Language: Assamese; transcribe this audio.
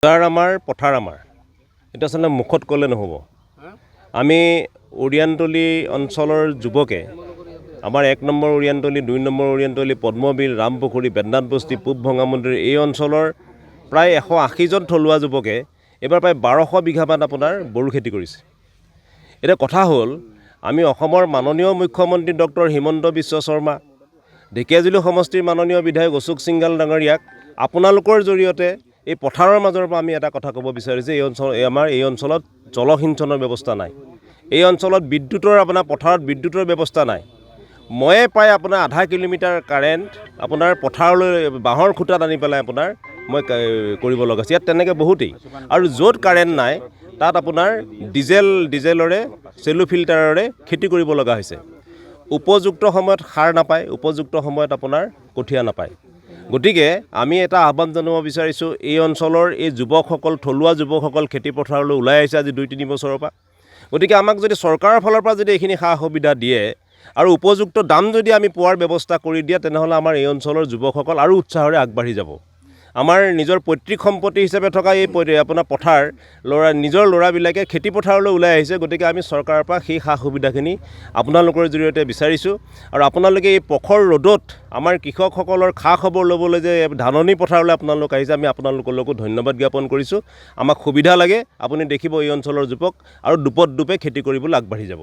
বজাৰ আমাৰ, পথাৰ আমাৰ, এইটো আচলতে মুখত ক'লে নহ'ব। আমি উৰিয়ানতলী অঞ্চলৰ যুৱকে, আমাৰ 1 নম্বৰ উৰিয়ানতলী, 2 নম্বৰ উৰিয়ানতলী, পদ্মবিল, ৰামপুখুৰী, বেদনাথ বস্তি, পূব ভঙা মন্দিৰ, এই অঞ্চলৰ প্ৰায় 180জন থলুৱা যুৱকে এইবাৰ প্ৰায় 1200 বিঘামান আপোনাৰ বড়ো খেতি কৰিছে। এতিয়া কথা হ'ল, আমি অসমৰ মাননীয় মুখ্যমন্ত্ৰী ডক্টৰ হিমন্ত বিশ্ব শৰ্মা, ঢেকীয়াজুলি সমষ্টিৰ মাননীয় বিধায়ক অশোক সিংঘাল ডাঙৰীয়াক আপোনালোকৰ জৰিয়তে এই পথাৰৰ মাজৰ পৰা আমি এটা কথা ক'ব বিচাৰিছোঁ। এই অঞ্চল, এই আমাৰ এই অঞ্চলত জলসিঞ্চনৰ ব্যৱস্থা নাই, এই অঞ্চলত বিদ্যুতৰ, আপোনাৰ পথাৰত বিদ্যুতৰ ব্যৱস্থা নাই। ময়ে প্ৰায় আপোনাৰ আধা কিলোমিটাৰ কাৰেণ্ট আপোনাৰ পথাৰলৈ বাঁহৰ খুঁটাত আনি পেলাই আপোনাৰ মই কৰিব লগা হৈছে। ইয়াত তেনেকৈ বহুতেই, আৰু য'ত কাৰেণ্ট নাই তাত আপোনাৰ ডিজেলৰে, চেলু ফিল্টাৰেৰে খেতি কৰিব লগা হৈছে। উপযুক্ত সময়ত সাৰ নাপায়, উপযুক্ত সময়ত আপোনাৰ কঠীয়া নাপায়। গতিকে আমি এটা আহ্বান জনাব বিচাৰিছোঁ, এই অঞ্চলৰ এই যুৱকসকল, থলুৱা যুৱকসকল খেতি পথাৰলৈ ওলাই আহিছে আজি 2-3 বছৰৰ পৰা। গতিকে আমাক যদি চৰকাৰৰ ফালৰ পৰা যদি এইখিনি সা সুবিধা দিয়ে আৰু উপযুক্ত দাম যদি আমি পোৱাৰ ব্যৱস্থা কৰি দিয়ে, তেনেহ'লে আমাৰ এই অঞ্চলৰ যুৱকসকল আৰু উৎসাহেৰে আগবাঢ়ি যাব। আমাৰ নিজৰ পৈতৃক সম্পত্তি হিচাপে থকা এই আপোনাৰ পথাৰ, ল'ৰা, নিজৰ ল'ৰাবিলাকে খেতি পথাৰলৈ ওলাই আহিছে। গতিকে আমি চৰকাৰৰ পৰা সেই সা সুবিধাখিনি আপোনালোকৰ জৰিয়তে বিচাৰিছোঁ। আৰু আপোনালোকে এই প্ৰখৰ ৰ'দত আমাৰ কৃষকসকলৰ খা খবৰ ল'বলৈ যে ধাননি পথাৰলৈ আপোনালোক আহিছে, আমি আপোনালোকলৈকো ধন্যবাদ জ্ঞাপন কৰিছোঁ। আমাক সুবিধা লাগে, আপুনি দেখিব এই অঞ্চলৰ যুৱক আৰু দুপত দুপে খেতি কৰিবলৈ আগবাঢ়ি যাব।